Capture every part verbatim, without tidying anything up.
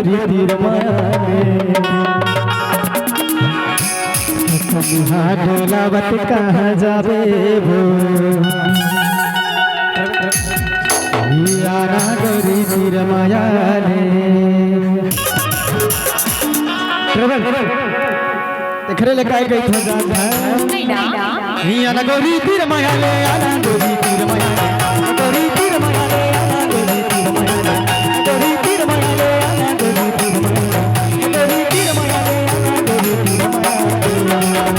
रे तीर माया ले। कनिहा डोलावत कहाँ जाबे वो? आना गोरी तीर माया ले। ट्रेवल, एकरे ले काय कहिथो जानत हस? नहीं ना। आना गोरी तीर माया ले, आना गोरी तीर माया ले, गोरी तीर माया ले, आना गोरी तीर माया ले, गोरी तीर माया ले, आना गोरी तीर माया ले, गोरी तीर माया ले, आना गोरी तीर माया ले।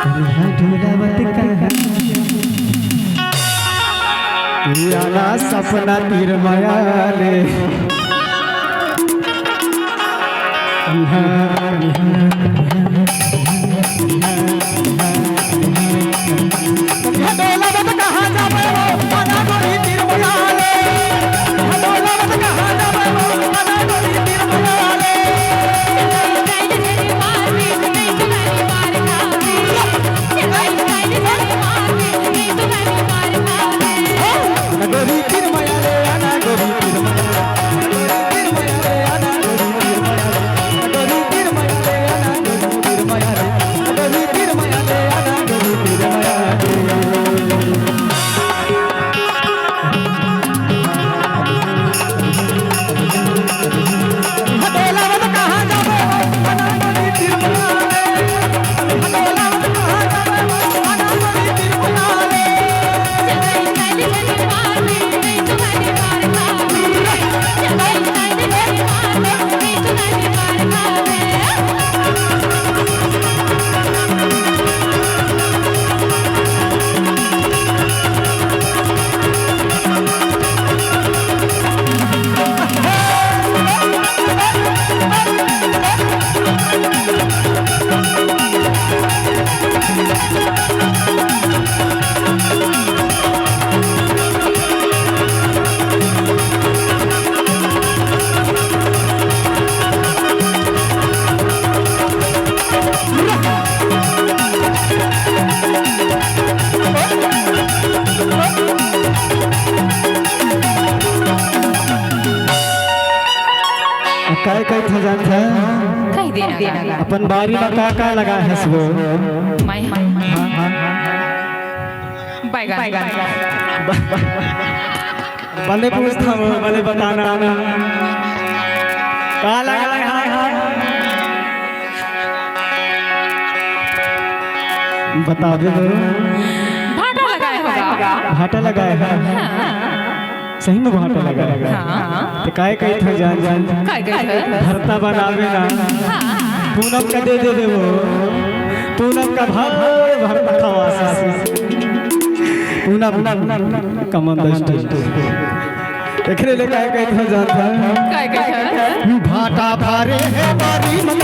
कनिहा डोलावत कहाँ? आना सपना तीर माया ले। कनिहा, कनिहा, कनिहा, कनिहा, कनिहा। कनिहा डोलावत कहाँ जाबे वो? आना गोरी तीर माया ले। कनिहा डोलावत कहाँ जाबे वो? आना गोरी तीर माया ले। काय काय थजान था? कहि देना। अपन बारी में का का लगाए हस वो? मैं, हाँ, हाँ, हाँ। बैगन। बने पूछता हूँ, बने बताना। का लगाए? हाय, हाय। बता दे तो। भाटा लगाए होगा। भाटा लगाए है। हाँ। सही में भाटा लगाए है। हाँ। तो काय कही था जान जान? काय कही था? भरता बनावे ना। हाँ। पूनम का दे दे दे वो। पूनम का भाव भरता खवा। पूनम कमंदर स्टाइल। एकरे ले काय कही था जान था? काय कही था? भाटा भारे है बारी में